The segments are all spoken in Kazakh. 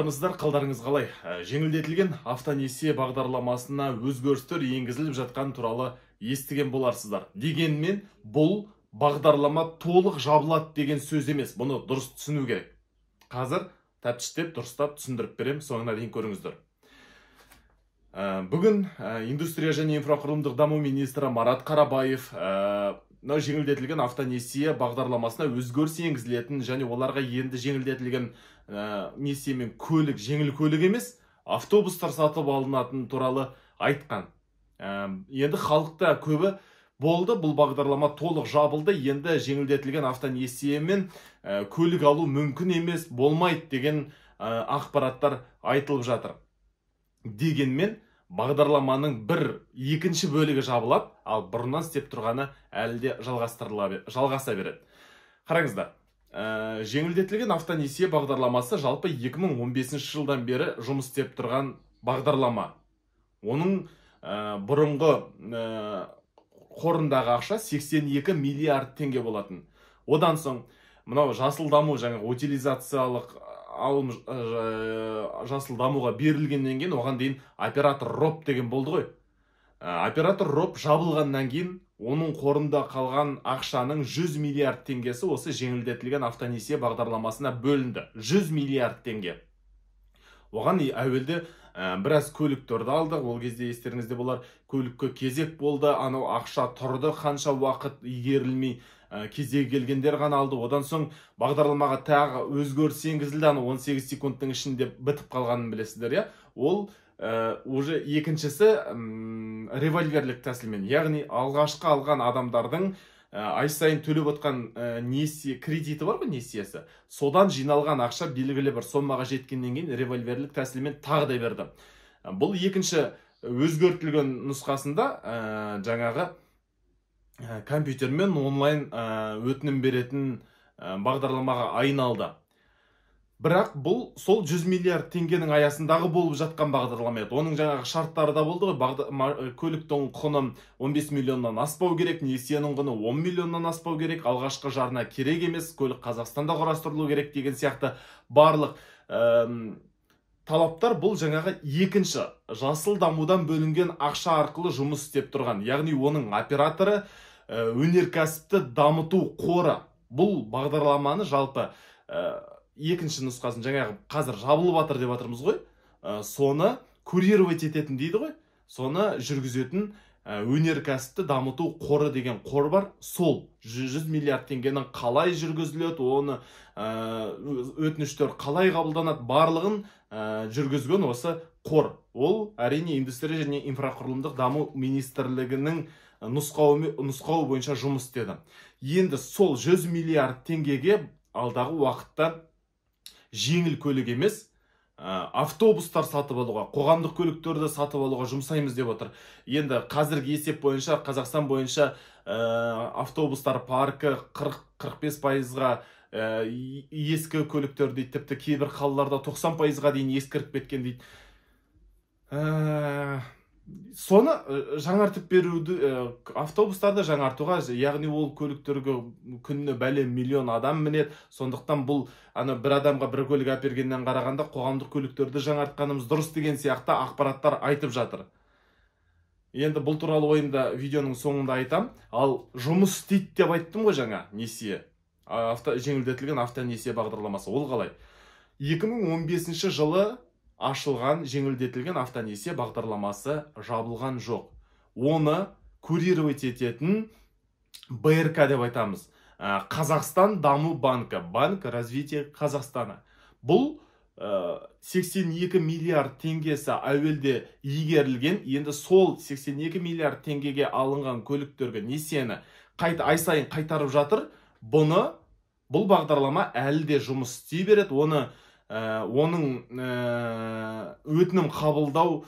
Армысыздар, қалдарыңыз қалай? Жеңілдетілген автонесие бағдарламасына өзгерістер енгізіліп жатқан туралы естіген боларсыздар. Дегенмен бұл бағдарлама толық жабылады деген сөз емес. Бұны дұрыс түсіну керек. Қазір тәптіштеп, дұрыстап түсіндіріп берем, соңына дейін көріңіздер. Бүгін индустрия және инфрақұрылымдық даму министрі Марат Қарабаев мынау жеңілдетілген автонесие бағдарламасына өзгеріс енгізілетін және оларға енді жеңілдетілген несиемен көлік, жеңіл көлік емес, автобустар сатып алынатын туралы айтқан. Енді халықта көбі болды, бұл бағдарлама толық жабылды, енді жеңілдетілген автонесиемен көлік алу мүмкін емес, болмайды деген ақпараттар айтылып жатыр. Дегенмен бағдарламаның бір екінші бөлігі жабылады, ал бұрыннан істеп тұрғаны әлі де жалғаса береді. Қараңыздар, жеңілдетілген автонесие бағдарламасы жалпы 2015 жылдан бері жұмыс істеп тұрған бағдарлама. Оның бұрынғы қорындағы ақша 82 миллиард теңге болатын. Одан соң мынау жасыл даму, жаңағы утилизациялық алым жасыл дамуға берілгеннен кейін, оған дейін оператор РОП деген болды ғой. Оператор РОП жабылғаннан кейін оның қорында қалған ақшаның 100 миллиард теңгесі осы жеңілдетілген автонесие бағдарламасына бөлінді. 100 миллиард теңге. Оған әуелде біраз көліктерді алдық. Ол кезде естеріңізде болар, көлікке кезек болды, анау ақша тұрды қанша уақыт игерілмей, кезегі келгендер ғана алды. Одан соң бағдарламаға тағы өзгеріс енгізілді, анау 18 секундтың ішінде бітіп қалғанын білесіздер, иә? Ол уже екіншісі револьверлік тәсілмен, яғни алғашқы алған адамдардың ай сайын төлеп отқан несие кредиті бар ғой, несиесі, содан жиналған ақша белгілі бір сомаға жеткеннен кейін револьверлік тәсілмен тағы да берді. Бұл екінші өзгертілген нұсқасында жаңағы компьютермен онлайн өтінім беретін бағдарламаға айналды. Бірақ бұл сол 100 миллиард теңгенің аясындағы болып жатқан бағдарлама еді. Оның жаңағы шарттары да болды ғой. Көліктің құны 15 миллионнан аспау керек, несиенің құны 10 миллионнан аспау керек, алғашқы жарна керек емес, көлік Қазақстанда құрастырылу керек деген сияқты барлық талаптар бұл жаңағы екінші жасыл дамудан бөлінген ақша арқылы жұмыс істеп тұрған. Яғни оның операторы өнеркәсіпті дамыту қоры. Бұл бағдарламаны жалпы екінші нұсқасын жаңағы қазір жабылып жатыр деп жатырмыз ғой, соны курировать ететін дейді ғой, соны жүргізетін өнеркәсіпті дамыту қоры деген қор бар. Сол 100 миллиард теңгенің қалай жүргізіледі, оны өтініштер қалай қабылданады, барлығын жүргізген осы қор. Ол әрине индустрия және инфрақұрылымдық даму министрлігінің нұсқауы бойынша жұмыс істеді. Енді сол 100 миллиард теңгеге алдағы уақытта жеңіл көлік емес, автобустар сатып алуға, қоғамдық көліктерді сатып алуға жұмсаймыз деп отыр. Енді қазіргі есеп бойынша, Қазақстан бойынша автобустар паркі 40-45%-ға ескі көліктер дейді, тіпті кейбір қалаларда 90%-ға дейін ескіріп кеткен дейді. Соны жаңартып беруді, автобустарды жаңартуға, яғни ол көліктерге күніне бәле миллион адам мінеді, сондықтан бұл ана бір адамға бір көлік әпергеннен қарағанда қоғамдық көліктерді жаңартқанымыз дұрыс деген сияқты ақпараттар айтып жатыр. Енді бұл туралы ойымда видеоның соңында айтам. Ал жұмыс істейді деп айттым ғой жаңа несие, жеңілдетілген автонесие бағдарламасы. Ол қалай? 2015 жылы ашылған жеңілдетілген автонесие бағдарламасы жабылған жоқ. Оны курировать ететін БРК деп айтамыз. Қазақстан даму банкі, Банк развития Казахстана. Бұл 82 миллиард теңгесі әуелде игерілген. Енді сол 82 миллиард теңгеге алынған көліктерге несиені ай сайын қайтарып жатыр. Бұл бағдарлама әлі де жұмыс істей береді. Оның өтінім қабылдау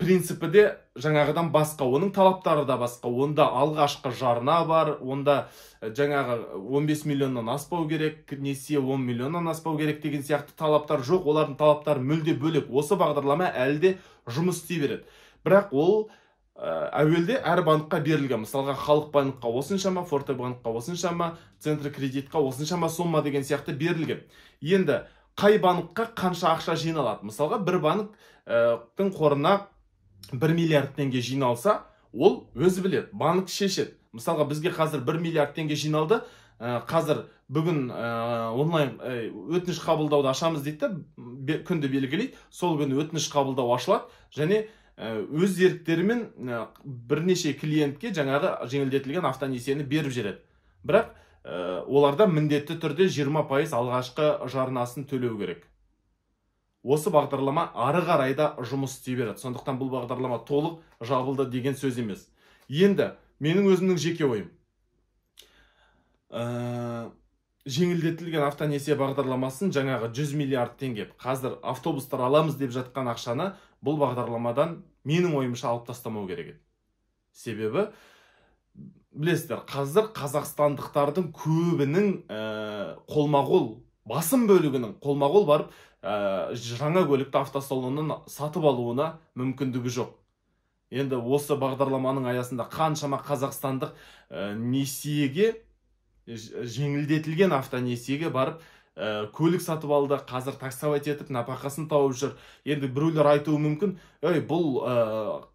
принципі де жаңағыдан басқа, оның талаптары да басқа. Онда алғашқы жарна бар, онда жаңағы 15 миллионнан аспау керек, несие 10 миллионнан аспау керек деген сияқты талаптар жоқ. Олардың талаптары мүлде бөлек. Осы бағдарлама әлі де жұмыс істей береді. Бірақ ол әуелде әр банкқа берілген. Мысалға, Халық банкқа осыншама, Форте банкқа осыншама, Центр кредитқа осыншама сомма деген сияқты берілген. Енді Қай банкқа қанша ақша жиналады? Мысалға, бір банктің қорына 1 миллиард теңге жиналса, ол өзі біледі, банк шешеді. Мысалға, бізге қазір 1 миллиард теңге жиналды, қазір бүгін онлайн өтініш қабылдауды ашамыз дейді да, күнді белгілейді, сол күні өтініш қабылдау ашылады және өз еріктерімен бірнеше клиентке жаңағы жеңілдетілген автонесиені беріп жібереді. Бірақ оларда міндетті түрде 20% алғашқы жарнасын төлеу керек. Осы бағдарлама ары қарай да жұмыс істей береді. Сондықтан бұл бағдарлама толық жабылды деген сөз емес. Енді менің өзімнің жеке ойым. Жеңілдетілген автонесие бағдарламасын жаңағы 100 миллиард теңге қазір автобустар аламыз деп жатқан ақшаны бұл бағдарламадан менің ойымша алып тастамау керек еді. Себебі білесіздер, қазір қазақстандықтардың көбінің қолма-қол, басым бөлігінің қолма-қол барып жаңа көлікті автосалоннан сатып алуына мүмкіндігі жоқ. Енді осы бағдарламаның аясында қаншама қазақстандық несиеге, жеңілдетілген автонесиеге барып көлік сатып алды, қазір таксовать етіп нәпақасын тауып жүр. Енді біреулер айтуы мүмкін, ей, бұл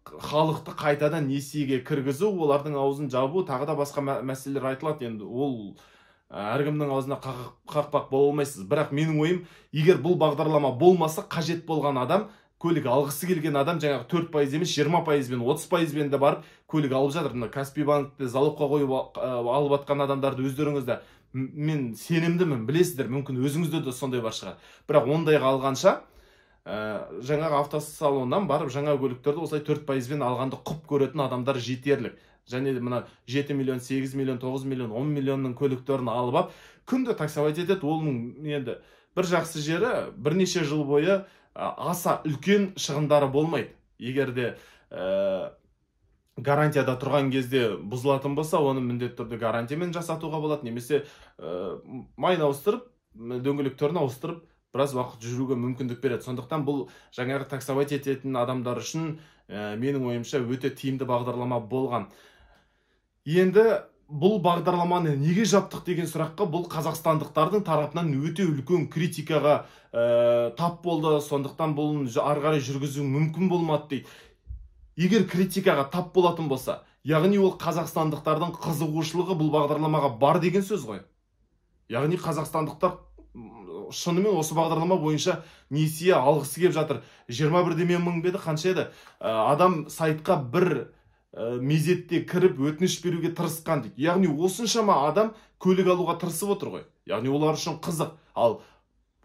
халықты қайтадан несиеге кіргізу, олардың аузын жабу, тағы да басқа мәселелер айтылады. Енді ол әркімнің аузына қақпақ бола алмайсыз. Бірақ менің ойым, егер бұл бағдарлама болмаса, қажет болған адам, көлік алғысы келген адам жаңағы 4% емес, 20%-бен, 30%-бен де барып көлік алып жатыр. Мына Каспий банкті залогқа қойып алып атқан адамдарды өздеріңізді, мен сенімдімін, білесіздер, мүмкін өзіңізде де сондай бар шығар. Бірақ ондайға алғанша, жаңағы автосалоннан барып жаңа көліктерді осылай 4%-бен алғанды құп көретін адамдар жетерлік. Және мына 7 миллион, 8 миллион, 9 миллион, 10 миллионның көліктерін алып ап, күнде таксовать етеді. Оның енді бір жақсы жері, бірнеше жыл бойы аса үлкен шығындары болмайды. Егер де гарантияда тұрған кезде бұзылатын болса, оны міндетті түрде гарантиямен жасатуға болады, немесе майын ауыстырып, дөңгелектерін ауыстырып, біраз уақыт жүруге мүмкіндік береді. Сондықтан бұл жаңағы таксовать ететін адамдар үшін менің ойымша өте тиімді бағдарлама болған. Енді бұл бағдарламаны неге жаптық деген сұраққа бұл қазақстандықтардың тарапынан өте үлкен критикаға тап болды. Сондықтан бұл ары қарай жүргізу мүмкін болмады дейді. Егер критикаға тап болатын болса, яғни ол қазақстандықтардың қызығушылығы бұл бағдарламаға бар деген сөз ғой. Яғни қазақстандықтар шынымен осы бағдарлама бойынша несие алғысы келіп жатыр. 21 мың беді, қанша еді? Адам сайтқа бір мезетте кіріп өтініш беруге тырысқан дейді. Яғни осыншама адам көлік алуға тырысып отыр ғой. Яғни олар үшін қызық. Ал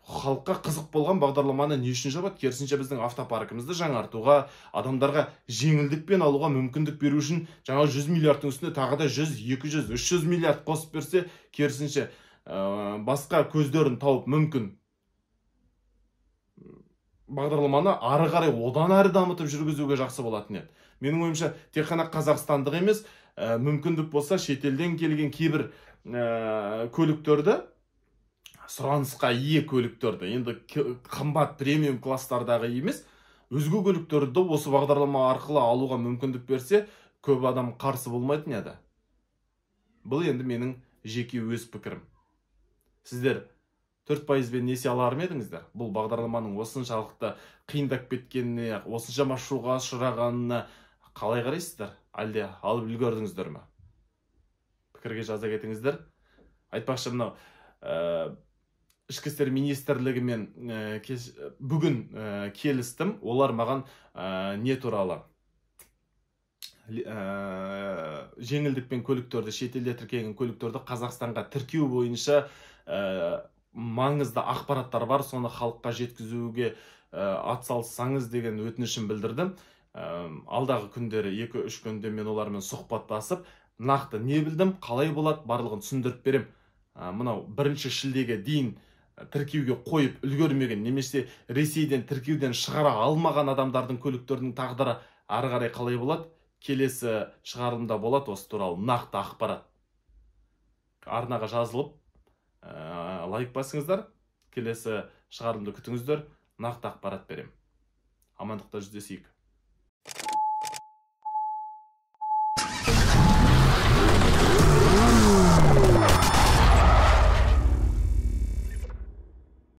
халыққа қызық болған бағдарламаны не үшін жабады? Керісінше біздің автопаркімізді жаңартуға, адамдарға жеңілдікпен алуға мүмкіндік беру үшін жаңа 100 миллиардтың үстіне тағы да 100, 200, 300 миллиард қосып берсе, керісінше басқа көздерін тауып мүмкін бағдарламаны ары қарай одан әрі дамытып жүргізуге жақсы болатын еді. Менің ойымша, тек қана қазақстандық емес, мүмкіндік болса шетелден келген кейбір көліктерді, сұранысқа ие көліктерді, енді қымбат премиум класстардағы емес, өзге көліктерді осы бағдарлама арқылы алуға мүмкіндік берсе, көп адам қарсы болмайтын еді. Бұл енді менің жеке өз пікірім. Сіздер 4%-бен несие алар ма едіңіздер? Бұл бағдарламаның осыншалықты қиындап кеткеніне, осыншама шуға ұшырағанына қалай қарайсыздар? Әлде алып үлгердіңіздер ме? Пікірге жаза кетіңіздер. Айтпақшы, мынау Ішкі істер министрлігімен бүгін келістім. Олар маған не туралы? Жеңілдікпен көліктерді, шетелде тіркелген көліктерді Қазақстанға тіркеу бойынша маңызды ақпараттар бар, соны халыққа жеткізуге атсалыссаңыз деген өтінішін білдірдім. Алдағы күндері 2-3 күнде мен олармен сұхбаттасып, нақты не білдім, қалай болады, барлығын түсіндіріп берем. Мынау 1 шілдеге дейін тіркеуге қойып үлгермеген, немесе Ресейден тіркеуден шығара алмаған адамдардың көліктерінің тағдыры ары қарай қалай болады, келесі шығарылымда болады осы туралы нақты ақпарат. Арнаға жазылып, лайк басыңыздар, келесі шығарылымды күтіңіздер, нақты ақпарат берем. Амандықта жүздесейік.